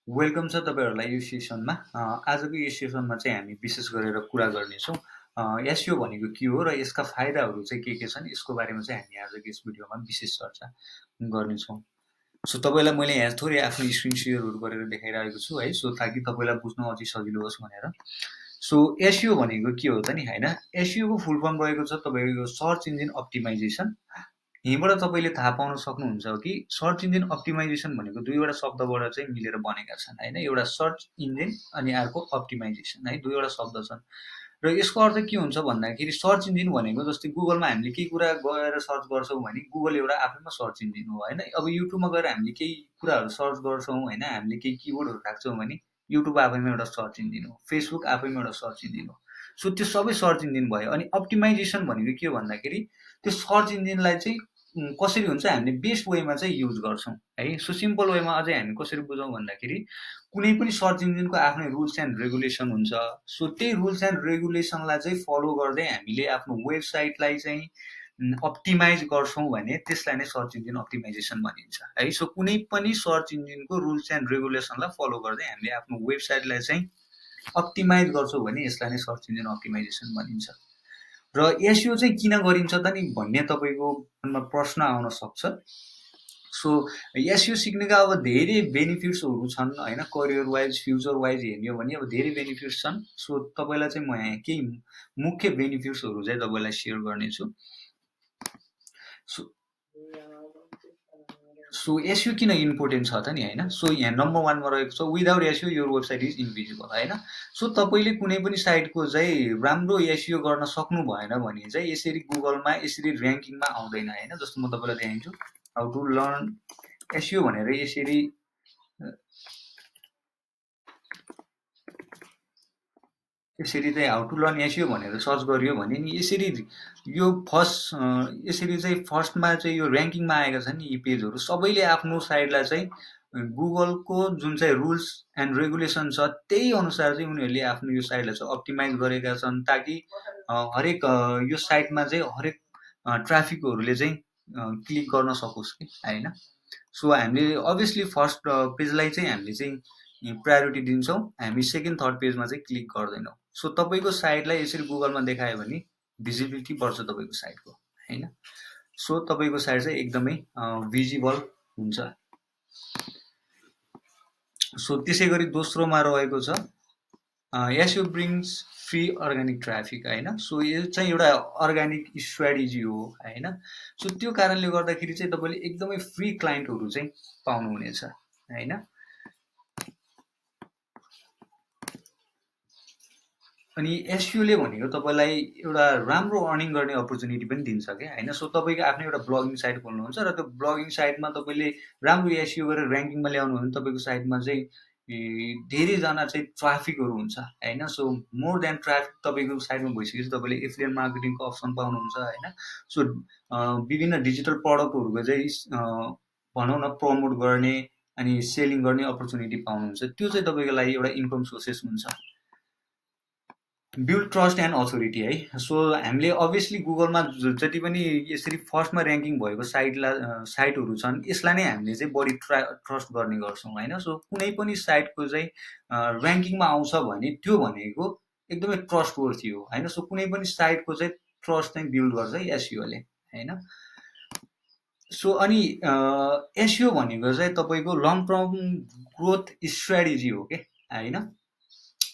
Welcome छ तपाईँहरूलाई यो सेसनमा। आजको यो सेसनमा चाहिँ हामी विशेष गरेर कुरा गर्नेछौँ एसइओ भनेको के हो र यसका फाइदाहरू चाहिँ के छन् यसको बारेमा चाहिँ हामी आजको यस भिडियोमा विशेष चर्चा गर्नेछौँ। सो तपाईँलाई मैले यहाँ थोरै आफ्नो स्क्रिन सेयरहरू गरेर देखाइरहेको छु है, सो ताकि तपाईँलाई बुझ्न अझै सजिलो होस् भनेर। सो एसइओ भनेको के हो त नि होइन, एसइओको फुल फर्म रहेको छ तपाईँको सर्च इन्जिन अप्टिमाइजेसन। यहीँबाट तपाईँले थाहा पाउन सक्नुहुन्छ कि सर्च इन्जिन अप्टिमाइजेसन भनेको दुईवटा शब्दबाट चाहिँ मिलेर बनेका छन् होइन। एउटा सर्च इन्जिन अनि अर्को अप्टिमाइजेसन है, दुईवटा शब्द छन्। र यसको अर्थ के हुन्छ भन्दाखेरि सर्च इन्जिन भनेको जस्तै गुगलमा हामीले केही कुरा गएर सर्च गर्छौँ भने गुगल एउटा आफैमा सर्च इन्जिन हो होइन। अब युट्युबमा गएर हामीले केही कुराहरू सर्च गर्छौँ होइन, हामीले केही किवर्डहरू राख्छौँ भने युट्युब आफैमा एउटा सर्च इन्जिन हो, फेसबुक आफैमा एउटा सर्च इन्जिन हो। सो त्यो सबै सर्च इन्जिन भयो। अनि अप्टिमाइजेसन भनेको के हो भन्दाखेरि त्यो सर्च इन्जिनलाई चाहिँ कसरी हुन्छ हामीले बेस्ट वेमा चाहिँ युज गर्छौँ है। सो सिम्पल वेमा अझै हामी कसरी बुझौँ भन्दाखेरि कुनै पनि सर्च इन्जिनको आफ्नै रुल्स एन्ड रेगुलेसन हुन्छ। सो त्यही रुल्स एन्ड रेगुलेसनलाई चाहिँ फलो गर्दै हामीले आफ्नो वेबसाइटलाई चाहिँ अप्टिमाइज गर्छौँ भने त्यसलाई नै सर्च इन्जिन अप्टिमाइजेसन भनिन्छ है। सो कुनै पनि सर्च इन्जिनको रुल्स एन्ड रेगुलेसनलाई फलो गर्दै हामीले आफ्नो वेबसाइटलाई चाहिँ अप्टिमाइज गर्छौँ भने यसलाई नै सर्च इन्जिन अप्टिमाइजेसन भनिन्छ। र एसइओ चाहिँ किन गरिन्छ त नि भन्ने तपाईँको मनमा प्रश्न आउन सक्छ। सो एसइओ सिक्नेका अब धेरै बेनिफिट्सहरू छन् होइन, करियर वाइज फ्युचर वाइज हेर्ने हो भने अब धेरै बेनिफिट्स छन्। सो तपाईँलाई चाहिँ म यहाँ केही मुख्य बेनिफिट्सहरू चाहिँ तपाईँलाई सेयर गर्नेछु। सो एसइओ किन इम्पोर्टेन्ट छ त नि होइन। सो यहाँ नम्बर 1मा रहेको छ without SEO your website is invisible होइन। सो तपाईँले कुनै पनि साइटको चाहिँ राम्रो एसइओ गर्न सक्नु भएन भने चाहिँ यसरी गुगलमा यसरी ऱ्याङ्किङमा आउँदैन होइन। जस्तो म तपाईँलाई देखाइदिन्छु हाउ टु लर्न एसइओ भनेर यसरी चाहिँ हाउ टु लर्न एसइओ भनेर सर्च गरियो भने नि यसरी यो यसरी चाहिँ फर्स्टमा चाहिँ यो ऱ्याङ्किङमा आएका छन् नि यी पेजहरू सबैले आफ्नो साइटलाई चाहिँ गुगलको जुन चाहिँ रुल्स एन्ड रेगुलेसन छ त्यही अनुसार चाहिँ उनीहरूले आफ्नो यो साइटलाई चाहिँ अप्टिमाइज गरेका छन् ताकि हरेक यो साइटमा चाहिँ हरेक ट्राफिकहरूले चाहिँ क्लिक गर्न सकोस् कि होइन। सो हामीले अभियसली फर्स्ट पेजलाई चाहिँ हामीले चाहिँ प्रायोरिटी दिन्छौँ, हामी सेकेन्ड थर्ड पेजमा चाहिँ क्लिक गर्दैनौँ। सो तपाईँको साइटलाई यसरी गुगलमा देखायो भने भिजिबिलिटी बढ्छ तपाईँको साइटको होइन। सो तपाईँको साइट चाहिँ एकदमै भिजिबल हुन्छ। सो त्यसै गरी दोस्रोमा रहेको छ SEO brings free organic traffic होइन। सो यो चाहिँ एउटा अर्ग्यानिक स्ट्राटेजी हो होइन। सो त्यो कारणले गर्दाखेरि चाहिँ तपाईँले एकदमै फ्री क्लाइन्टहरू चाहिँ पाउनुहुनेछ होइन। अनि एसइओले भनेको तपाईँलाई एउटा राम्रो अर्निङ गर्ने अपर्च्युनिटी पनि दिन्छ क्या होइन। सो तपाईँको आफ्नै एउटा ब्लगिङ साइट खोल्नुहुन्छ र त्यो ब्लगिङ साइटमा तपाईँले राम्रो एसइओ गरेर ऱ्याङ्किङमा ल्याउनु भने तपाईँको साइटमा चाहिँ धेरैजना चाहिँ ट्राफिकहरू हुन्छ होइन। सो मोर देन ट्राफिक तपाईँको साइटमा भइसकेपछि तपाईँले एफिलिएट मार्केटिङको अप्सन पाउनुहुन्छ होइन। सो विभिन्न डिजिटल प्रडक्टहरूको चाहिँ भनौँ न प्रमोट गर्ने अनि सेलिङ गर्ने अपर्च्युनिटी पाउनुहुन्छ। त्यो चाहिँ तपाईँको लागि एउटा इन्कम सोर्सेस हुन्छ। बिल्ड ट्रस्ट एन्ड अथोरिटी है। सो हामीले अभियसली गुगलमा जति पनि यसरी फर्स्टमा ऱ्याङ्किङ भएको साइटहरू छन् यसलाई नै हामीले चाहिँ बढी ट्रस्ट गर्ने गर्छौँ होइन। सो कुनै पनि साइटको चाहिँ ऱ्याङ्किङमा आउँछ भने त्यो भनेको एकदमै ट्रस्ट वर्थी हो होइन। सो कुनै पनि साइटको चाहिँ ट्रस्ट चाहिँ बिल्ड गर्छ एसइओले होइन। सो अनि एसइओ भनेको चाहिँ तपाईँको लङ टर्म ग्रोथ स्ट्राटेजी हो कि होइन।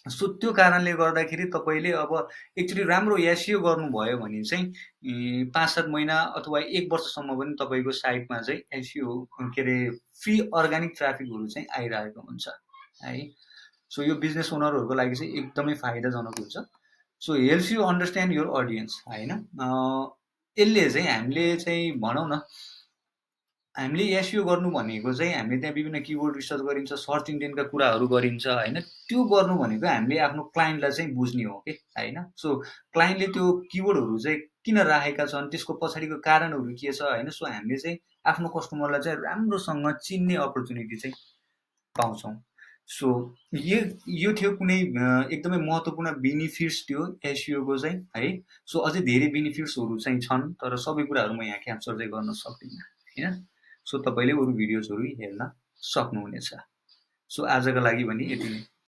सो त्यो कारणले गर्दाखेरि तपाईँले अब एक्चुली राम्रो एसइओ गर्नुभयो भने चाहिँ 5-7 महिना अथवा 1 वर्षसम्म पनि तपाईँको साइटमा चाहिँ एसइओ के अरे फ्री अर्ग्यानिक ट्राफिकहरू चाहिँ आइरहेको हुन्छ है। सो यो बिजनेस ओनरहरूको लागि चाहिँ एकदमै फाइदाजनक हुन्छ। So helps you understand your audience होइन। यसले चाहिँ हामीले चाहिँ भनौँ न हामीले एसइओ गर्नु भनेको चाहिँ हामीले त्यहाँ विभिन्न किवर्ड रिसर्च गरिन्छ, सर्च इन्जिनका कुराहरू गरिन्छ होइन। त्यो गर्नु भनेको हामीले आफ्नो क्लाइन्टलाई चाहिँ बुझ्ने हो कि होइन। सो क्लाइन्टले त्यो किवर्डहरू चाहिँ किन राखेका छन् त्यसको पछाडिको कारणहरू के छ होइन। सो हामीले चाहिँ आफ्नो कस्टमरलाई चाहिँ राम्रोसँग चिन्ने अपर्च्युनिटी चाहिँ पाउँछौँ। सो यो थियो कुनै एकदमै महत्त्वपूर्ण बेनिफिट्स थियो एसइओको चाहिँ है। सो अझै धेरै बेनिफिट्सहरू चाहिँ छन् तर सबै कुराहरू म यहाँ क्याप्चर चाहिँ गर्न सक्दिनँ होइन। सो तपाईँले अरू भिडियोजहरू हेर्न सक्नुहुनेछ। सो आजको लागि भने यति नै।